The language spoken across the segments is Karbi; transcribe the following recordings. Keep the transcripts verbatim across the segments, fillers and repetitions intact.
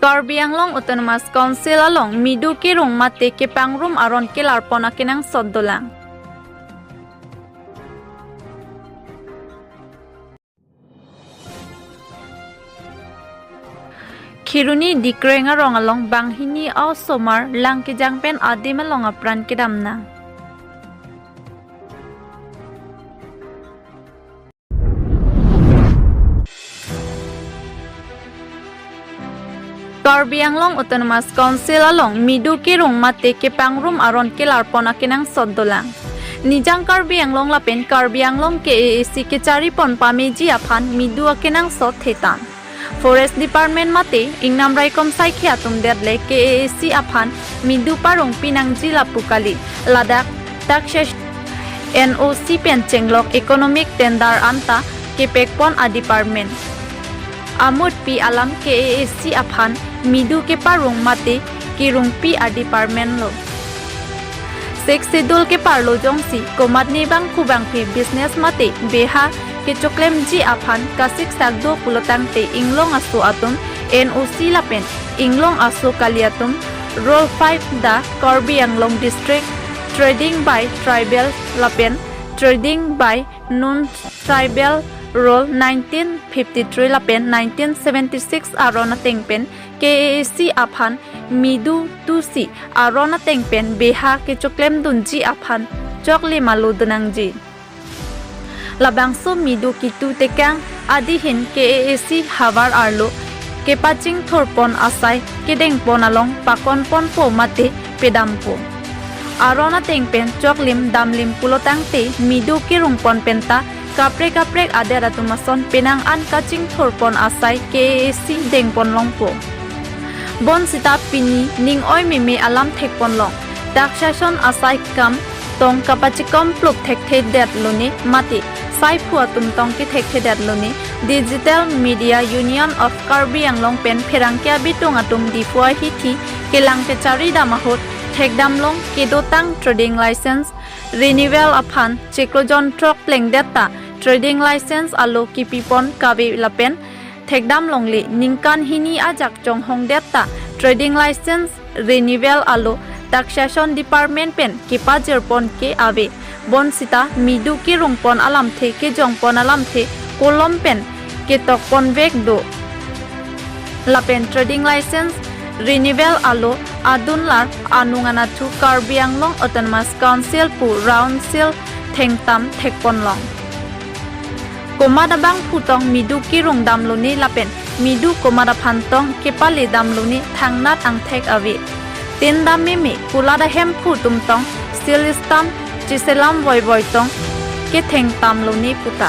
Karbi Anglong Autonomous Council along midu kerung mate kepangrum aron kelarpon akenangsot dolang. Kheroni Dikreng arong along banghini a-osomar lang kejang pen adim along apran kedamnang. Karbi Anglong Autonomous Council along midu kerung mate kepangrum aron kelarpon akenangsot dolang. Nijang Karbi Anglong lapen Karbi Anglong K A A C kecharipon pameji aphan midu akenangsot thetan. Forest Department mate ingnam raikom saikhe atum det le K A A C aphan midu parungpi nangji lapu kali. Ladak takshash N O C pen chenglok economic tender anta kepekpon a-department. Amutpi alam K A A C aphan midu keparung mate kerungpi a-department lo. Sixth Schedule keparlo jongsi komatne bangkhu bangphi business mate beha kechoklemji aphan kasiksak do pulotangte inglong aso atum N O C lapen inglong aso kali atum Rule five da Karbi Anglong District Trading by Tribal lapen Trading by Non-Tribal Rule nineteen fifty-three lapen nineteen seventy-six aron ateng pen K A A C aphan midu tusi aron ateng pen beha kechoklemdunji aphan choklim alo donangji. Labangso midu kitu tekang adihin K A A C havar arlo kepachingthurpon asai kedengpon along pakonponpo mate pedampo. Aron ateng pen choklim damlim pulotangte midu kerungpon penta kaprek kaprek adet atum ason penang an kachingthurpon asai K A A C dengpon longpo. Bonsita pini ning oi meme alam thekpon long. Takshason asai kam tong kapachikom plup thekthedet lone mate saiphu atum tong kethekthedet lone Digital Media Union of Karbi Anglong pen pherangke abitung atum Diphu ahithi kelang kecharidam ahut thekdam long kedotang trading license renewal aphan chiklo jon throk plengdet ta trading license alo kipipon kave lapen thekdam longle ningkan hini ajak chonghongdet ta trading license renewal alo takshason department pen kepajirpon ke ave. Bonsita midu kerungpon alamthe kejongpon alamthe kolom pen ketokponvek do. Lapen trading license renewal alo adunlar anung anathu Karbi Anglong Autonomous Council pu round seal thengtam thekpon long. Komat abangphu tong midu kerung damlone lapen midu komat aphan tong kepale damlone thangnat angthek ave. Tin dam meme kulat ahemphu atum tong seal stamp chiselam voivoi tong kethengtamlone puta.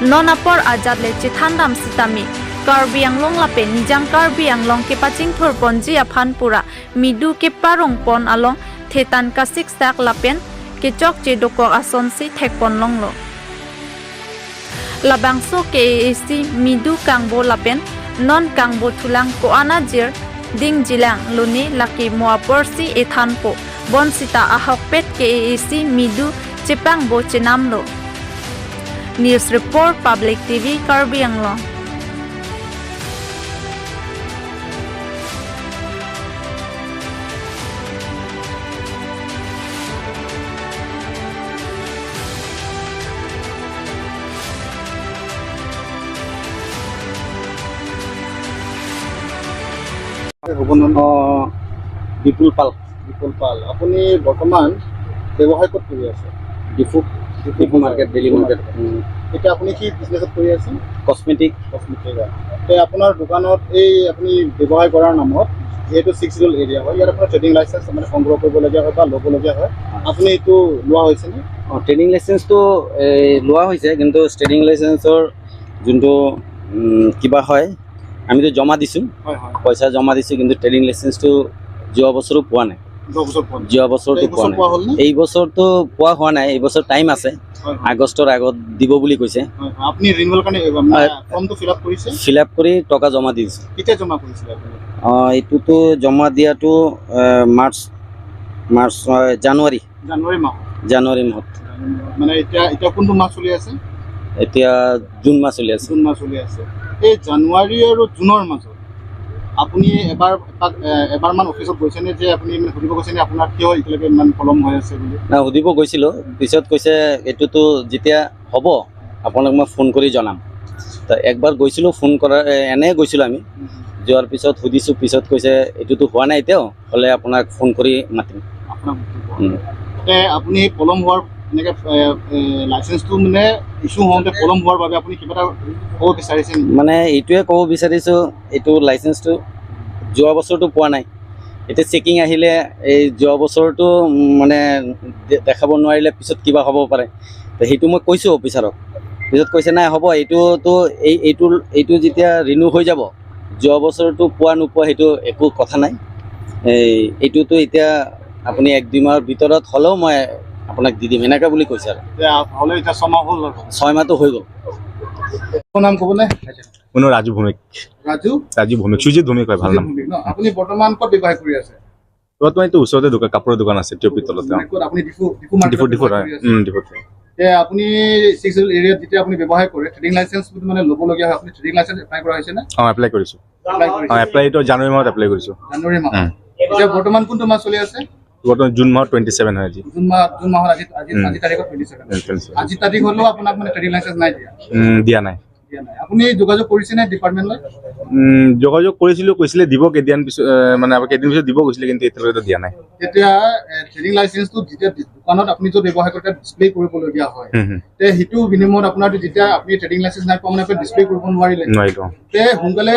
Non apor ajat le chethandam sitame Karbi Anglong lapen Nijang Karbi Anglong kepachingthurponji aphan pura midu keparungpon along thetan kasiksak lapen kechokche dokok asonsi thekpon longlo. Labangso K A A C midu kangbo lapen non kangbo thulang ko-an ajir dingjilang lone lake mo aporsi ethanpo. Bonsita ahokpet K A A C midu chepangbo chenamlo. News Report, Public T V, Karbi Anglong. হ'ব ন? অ, বিপুল পাল। বিপুল পাল, আপুনি বৰ্তমান ব্যৱসায় ক'ত কৰি আছে? Diphu. Diphu Diphu market, daily Diphu market. Market. Um. এতিয়া আপুনি কি বিজনেছত কৰি আছে? কচমেটিক। কচমেটিক। তে আপোনাৰ দোকানত এই আপুনি ব্যৱসায় কৰাৰ নামত, যিহেতু ছিক্স শ্বিডিউল এৰিয়া হয়, ইয়াত আপোনাৰ ট্ৰেডিং লাইচেন্স মানে সংগ্ৰহ কৰিবলগীয়া হয় বা ল'বলগীয়া হয়, হয়। আপুনি এইটো লোৱা হৈছেনে? অ, ট্ৰেডিং লাইচেন্সটো, এ, লোৱা হৈছে, কিন্তু ট্ৰেডিং লাইচেন্সৰ যোনটো, উম, কিবা হয়, আমিতো জমা দিছোঁ, হয়, হয়। পইচা জমা দিছোঁ, কিন্তু ট্ৰেডিং লাইচেন্সটো যোৱা বছৰো পোৱা নাই। যোৱা বছৰ পোৱা নাই। যোৱা বছৰটো এই বছৰ পোৱা নাই। পোৱা হ'ল নে? এই বছৰটো পোৱা হোৱা নাই, এই বছৰ টাইম আছে। হয়, হয়। আগষ্টৰ আগত দিব বুলি কৈছে। হয়, হয়। আপুনি ৰিনিউৱেল কাৰণে, এ, মানে, হয়। ফৰ্মটো ফিল আপ কৰিছে? ফিল আপ কৰি টকা জমা দি দিছে। কেতিয়া জমা কৰিছিলে আপুনি? অ, এইটোতো জমা দিয়াটো, এ, মাৰ্চ, মাৰ্চ, অ, জানুৱাৰী। জানুৱাৰী মাহত? জানুৱাৰী মাহত। মানে, এতিয়া, এতিয়া কোনটো মাহ চলি আছে? এতিয়া জুন মাহ চলি আছে। জুন মাহ চলি আছে। এই জানুৱাৰী আৰু জুনৰ মাজত আপুনি এবাৰ এপাক, এ, এবাৰমান অফিচত গৈছেনে যে আপুনি মানে সুধিব গৈছেনে আপোনাৰ কিয় এতিয়ালৈকে ইমান পলম হৈ আছে বুলি? না, সুধিব গৈছিলোঁ। পিছত কৈছে, "এইটোতো যেতিয়া হ'ব, আপোনাক মই ফোন কৰি জনাম।" তো একবাৰ গৈছিলোঁ, ফোন কৰাৰ, এ, এনে গৈছিলোঁ আমি। যোৱাৰ পিছত সুধিছোঁ, পিছত কৈছে, "এইটোতো হোৱা নাই এতিয়াও, হ'লে আপোনাক ফোন কৰি মাতিম।" আপোনাক উম। তে আপুনি পলম হোৱাৰ, এনেকে, এ, এ, লাইচেন্সটো মানে ইছ্যু হওঁতে পলম হোৱাৰ বাবে আপুনি কিবা এটা ক'ব বিচাৰিছে নেকি? মানে এইটোৱে ক'ব বিচাৰিছোঁ, এইটো লাইচেন্সটো যোৱা বছৰটো পোৱা নাই। এতিয়া চেকিং আহিলে এই যোৱা বছৰটো, উম, মানে দে-, দেখাব নোৱাৰিলে পিছত কিবা হ'ব পাৰে। তো সেইটো মই কৈছোঁ অফিচাৰক। পিছত কৈছে, "নাই, হ'ব, এইটোতো এই, এইটো, এইটো যেতিয়া ৰিনিউ হৈ যাব, যোৱা বছৰটো পোৱা নোপোৱা সেইটো একো কথা নাই। এই, এইটোতো এতিয়া আপুনি এক দুই মাহৰ ভিতৰত হ'লেও মই আপোনাক দি দিম," এনেকা বুলি কৈছে আৰু। এতিয়া হ'লে এতিয়া ছমাহ হ'ল আৰু। ছয় মাহটো হৈ গ'ল। আপোনাৰ নাম ক'বনে? মোৰ নাম ৰাজু ভৌমিক। ৰাজু? ৰাজু ভৌমিক, সুজিত ভৌমিক হয়, ভাল সুজিত নাম। ভৌমিক ন? আপুনি বৰ্তমান ক'ত ব্যৱসায় কৰি আছে? বৰ্তমান এইটো ওচৰতে দোকান, কাপোৰৰ দোকান আছে, টি অ' পিৰ তলতে। মানে ক'ত আপুনি ডিফু, ডিফু মাৰ্কেটত ডিফু, ডিফু, ব্যৱসায় হয়। কৰি আছে? উম, ডিফুত। তে আপুনি ছিক্স শ্বিডিউল এৰিয়াত যেতিয়া আপুনি ব্যৱসায় কৰে, ট্ৰেডিং লাইচেন্স মানে ল'বলগীয়া হয়, আপুনি ট্ৰেডিং লাইচেন্স এপ্লাই কৰা হৈছে নে? অ, এপ্লাই কৰিছোঁ। এপ্লাই কৰিছে? অ, এপ্লাই এইটো জানুৱাৰী মাহত এপ্লাই কৰিছোঁ। জানুৱাৰী মাহত। উম। এতিয়া বৰ্তমান কোনটো মাহ চলি আছে? বৰ্তমান জুন মাহৰ টুৱেণ্টি ছেভেন হয় আজি। জুন মাহ, জুন মাহৰ আজি, আজি, উম। আজি তাৰিখত টুৱেণ্টি ছেভেন। উম, টুৱেণ্টি ছেভেন। আজিৰ তাৰিখলৈও আপোনাক মানে ট্ৰেডিং লাইচেন্স নাই দিয়া? উম, দিয়া নাই। দিয়া নাই। আপুনি যোগাযোগ কৰিছেনে ডিপাৰ্টমেণ্টলৈ? উম, যোগাযোগ কৰিছিলোঁ, কৈছিলে দিব কেইদিন পিছত, এ, মানে আৰু কেইদিন পিছত দিব কৈছিলে, কিন্তু এতিয়ালৈকে দিয়া নাই। এতিয়া, এ, ট্ৰেডিং লাইচেন্সটো যেতিয়া দোকানত আপুনি য'ত ব্যৱসায় কৰে, তাত ডিছপ্লে কৰিবলগীয়া হয়। হুম, হুম। তে সেইটো বিনিময়ত আপোনাৰ যেতিয়া আপুনি ট্ৰেডিং লাইচেন্স নাই পোৱা মানে আপুনি ডিছপ্লে কৰিব নোৱাৰিলে। নোৱাৰিলোঁ। তে সোনকালে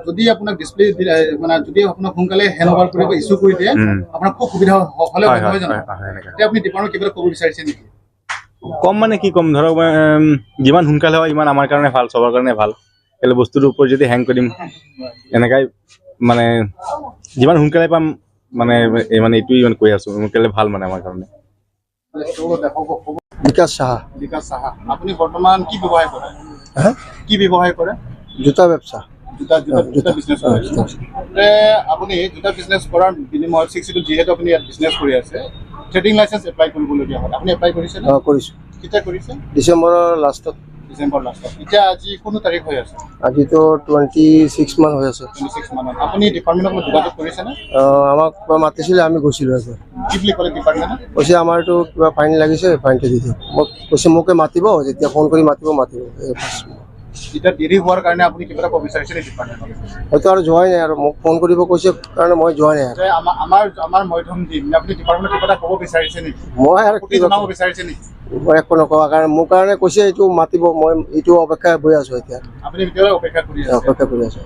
যদি আপোনাক ডিছপ্লে দিলে, মানে যদি আপোনাক সোনকালে হেণ্ড অভাৰ কৰিব, ইছ্যু কৰি দিয়ে, হুম। আপোনাৰ খুব সুবিধা হ-, হ'লে হয়, হয়, নহয় জানো? হয়, হয়, হয়, এনেকা। তে আপুনি ডিপাৰ্টমেণ্টক কিবা এটা ক'ব বিচাৰিছে নেকি? কম মানে কি কম, ধৰক, এম, যিমান সোনকালে হয়, ইমান আমাৰ কাৰণে ভাল, চবৰ কাৰণে ভাল। কেলে বস্তুটোৰ ওপৰত যদি হেং কৰিম, এনেকাই মানে যিমান সোনকালে পাম, মানে, এই মানে এইটোৱে মানে কৈ আছোঁ, সোনকালে ভাল মানে আমাৰ কাৰণে। বিকাশ সাহা। বিকাশ সাহা, আপুনি বৰ্তমান কি ব্যৱসায় কৰে? হা? কি ব্যৱসায় কৰে? জোতা ব্যৱসায়। জোতা, জোতা, অ, জোতা জোতা। বিজনেছ অ, কৰে? জোতা। তে আপুনি জোতা বিজনেছ কৰাৰ বিনিময়ত ছিক্স শ্বিডিউল যিহেতু আপুনি ইয়াত বিজনেছ কৰি আছে, ট্ৰেডিং লাইচেন্স এপ্লাই কৰিবলগীয়া হয়, আপুনি এপ্লাই কৰিছেনে? অ, কৰিছোঁ। কেতিয়া কৰিছে? ডিচেম্বৰৰ লাষ্টত। ডিচেম্বৰ লাষ্টত। এতিয়া আজি কোনো তাৰিখ হৈ আছে? আজিতো টুৱেণ্টি ছিক্স মান হৈ আছে। টুৱেণ্টি ছিক্স মানত। আপুনি ডিপাৰ্টমেণ্টক যোগাযোগ কৰিছেনে? অ, আমাক মাতিছিলে, আমি গৈছিলোঁ আজি। কি বুলি ক'লে ডিপাৰ্টমেণ্টে? কৈছে, "আমাৰতো কিবা ফাইন লাগিছে, ফাইনটো দি দিয়ক।" মোক কৈছে, "মোকে মাতিব, যেতিয়া ফোন কৰি মাতিব, মাতিব।" এই বাছ। এতিয়া দেৰি হোৱাৰ কাৰণে আপুনি কিবা এটা ক'ব বিচাৰিছে নেকি ডিপাৰ্টমেণ্টক? হয়তো আৰু যোৱাই নাই আৰু, মোক ফোন কৰিব কৈছে কাৰণে মই যোৱা নাই আৰু। যে আমা-, আমাৰ, আমাৰ মাধ্যম দি আপুনি ডিপাৰ্টমেণ্টক কিবা এটা ক'ব বিচাৰিছে নেকি? মই আৰু আপত্তি কি জনাব ক'ম? বিচাৰিছে নেকি? মই একো নকওঁ, কাৰণ মোৰ কাৰণে কৈছে এইটো মাতিব, মই এইটো অপেক্ষা কৰি আছোঁ এতিয়া। আপুনি এতিয়ালৈ অপেক্ষা কৰি আছে? অপেক্ষা কৰি আছোঁ।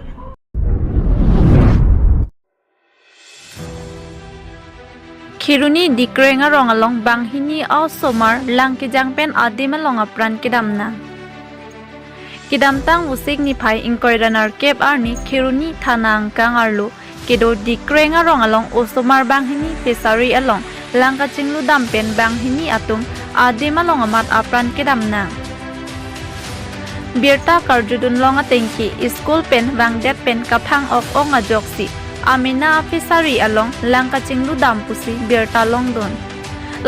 Kheroni Dikreng arong along banghini a-osomar lang kejang pen adim along apran kedam nang. Kedamtang Vosik niphai ingkoi ra nerkep arni Kheroni thana angkang arlo kedo Dikreng arong along osomar banghini fishery along lang kachingludam pen banghini atum adim along amat apran kedam nang. Birta karjudun long atengke, school pen vangdet pen kaphang ok-ong ajoksi amena a-fishery along lang kachingludam pusi birta longdun.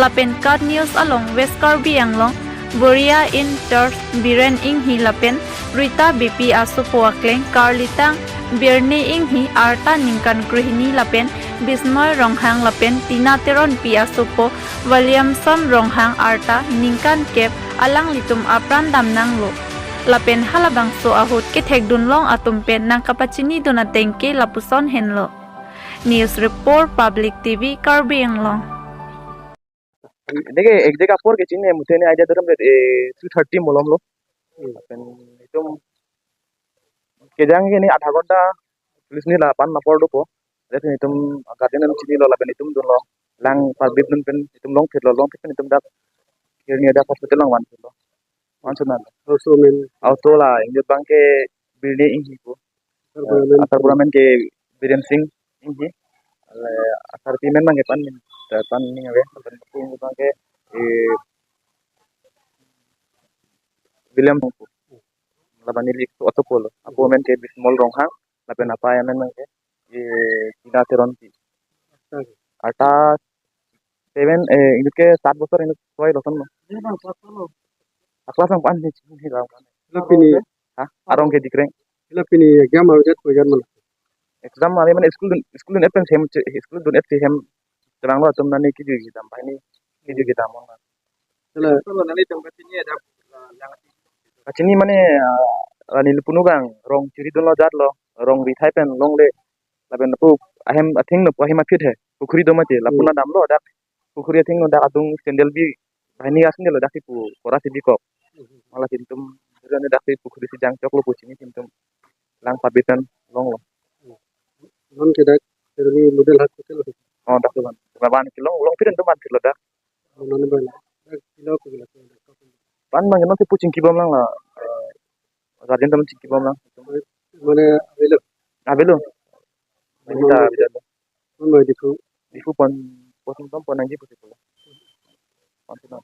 Lapen KAT News along West Karbi Anglong Boria in charge Biren Enghi lapen Rita Beypi asopo akleng karlitang Birne Enghi, arta ningkan krehini, lapen Bismoy Ronghang lapen Tina Teronpi asopo Williamson Ronghang, arta ningkan kep, alanglitum apran dam nanglo. Lapen halabangso ahut kethekdun long atum pen nangkapachinidun atengke lapuson henlo. News Report, Public T V, Karbi Anglong. Deke, ek deke apor ke chini mutene idea daram de, eh, three thirty molom lo. Lapen itum kejang ke ni adha ghonta police ni lapan apor dopo. Lapen itum guardian an chinilo lapen itum dunlo. Lang parbit dun pen itum longphitlo, longphit pen itum dak Kheroni adak hospital along vanphitlo. Manchun nang. Also men. Auto la ingjut abang ke Birne Enghi pu. Asar pura men. Asar pura men ke Biren Singh Enghi. Ale asarpi men abang ke pan ning, pan ning ave. Pan ning abang ke, eh, William pu. Labani lik tu auto polo. Apo men ke Bismol Ronghang. Lapen apa ya men abang ke, eh, Tina Teronpi. Arta seven, eh, inut ke sat bosor inut soi loson lo. Aklas ang pan ni, ni lang pan. Hela pini. Ha? Arong ke Dikreng. Hela pini exam aru jat ko exam mana? Exam mane mane school dun, school dun-et pen hem che, school dun-et si hem chevanglo atum nani kejui kedam, banghini kejui kedam. Hello. Hello, nani tum kachini ada, uh, lang ati. Kachini mane, uh, ani lupunu gang rong chiri dunlo jatlo, rong rithai pen longle, lapen pu ahem athengno pu ahem aphi he, pukhuri do mati, lapu Hmm. na damlo dak, pukhuri athengno dak adung sandal bi, banghini a-sandal lo dak si pu, kora si bikok. Hmm. Mala si netum, dura ne dak si pukhuri si jangchoklo pu chini si netum lang pabit pen longlo. Non ke dak, Kheroni model high school lo. Oh, dak tu kan. Ba ban kelong, longphi pen tu ban phitlo dak. Oh, non ban. Dak pilo ko gila ko dak. Ban ban non si pu chingkibom lang la. Eh, guardian teman chingkibom lang. Mane avelo. Avelo. Mane Kita non avelo. Non Diphu. Diphu pon, pon tom pon nangji pusi pulo. Pon sino.